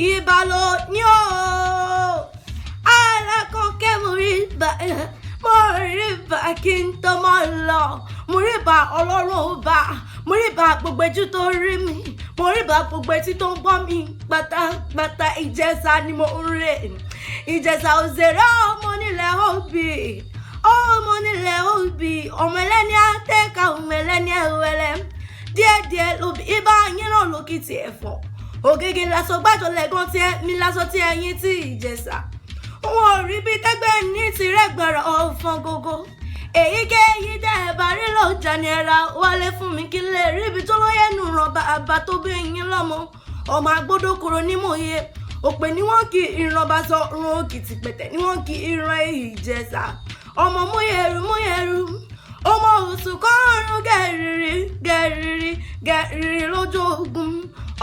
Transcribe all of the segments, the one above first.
Ìbà ló ní o. Alákọ̀ọ́kẹ́, mo rí bá, mo rí bá kí n tó mọ́ lọ. Mo rí bá Ọlọ́run ọba, mo rí bá gbogbo ojú tó rí mi, mo rí bá gbogbo etí tó ń gbọ́ mi pátápátá. Ìjẹ̀ṣà ni mo ń rè, Ìjẹ̀ṣà òṣèré, ọmọ nílẹ̀ òbí, ọmọ nílẹ̀ òbí, ọmọ ẹlẹ́ni àtẹ́ka, ọmọ ẹlẹ́ni ẹ̀wẹ̀lẹ̀ díẹ̀díẹ̀ lóbi. Ibà yín náà lókìtì ẹ̀fọ́ ògègè lásọ gbàjọ lẹ́gàn tí ẹ mi lásọ tí ẹyin tí Ìjẹ̀ṣà wọn ò rí bí tẹ́gbẹ́ ní tirẹ̀ gbọ̀rọ̀ ọ̀fọ̀n gógó. Èyíkéyìí tẹ́ ẹ bá rí lọ́jà ni ẹ ra wálé fún mi, kí lè rí ibi tó lóye nù ràn bàbá tó bí yín lọ́mọ. Ọmọ agbódòkòrò ní mòye òpè ní wọ́n kì í ìran bá sọ run òkìtì pẹ̀tẹ̀ ní wọ́n kì í ìran Ìjẹ̀ṣà. Ọmọ múyẹ̀rù múyẹ̀rù, ọmọ òsùn kọ́ọ̀rùn gẹ̀rìrì gẹ̀rìrì gẹ̀rìrì lójú ogun.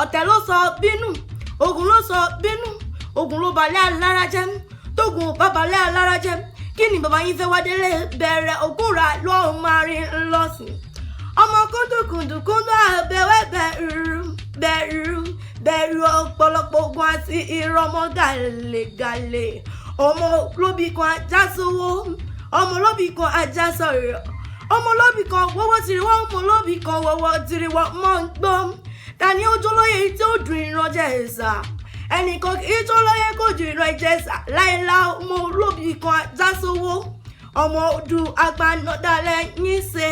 Ọ̀tẹ̀ ló sọ bínú, ogun ló sọ bínú, ogun ló balẹ̀ alára jẹ́. Tógun bá balẹ̀ alára jẹ́, kí ni bàbá yín fẹ́ wá délé bẹ̀rẹ̀ ògùn rà lọ́ọ́ máa rin lọ́sìn? Ọmọ kúndùkúndùkúndù àbẹ̀wẹ̀ bẹ̀rù bẹ̀rù bẹ̀rù ọ̀pọ̀lọpọ̀ ogun àti ìrọmọ gàlégàlé. Ọmọ lóbi kan ajá sówó, ọmọ lóbi kan ajá sọ̀rọ̀, ọmọ lóbi kan wọ́wọ́ tìrìwọ́, ọmọ lóbi kan wọ́wọ́ tìrìwọ́ mọ́ ń gbọ́. Ta ni ó jólóye tí ó dùn ìran Ìjẹ̀ṣà? Ẹnìkan kì í jólóye kò ju ìran Ìjẹ̀ṣà láìla. Ọmọ olóbì kan ajá sówó, ọmọ ọdún agbanadalẹ̀ yín ṣe.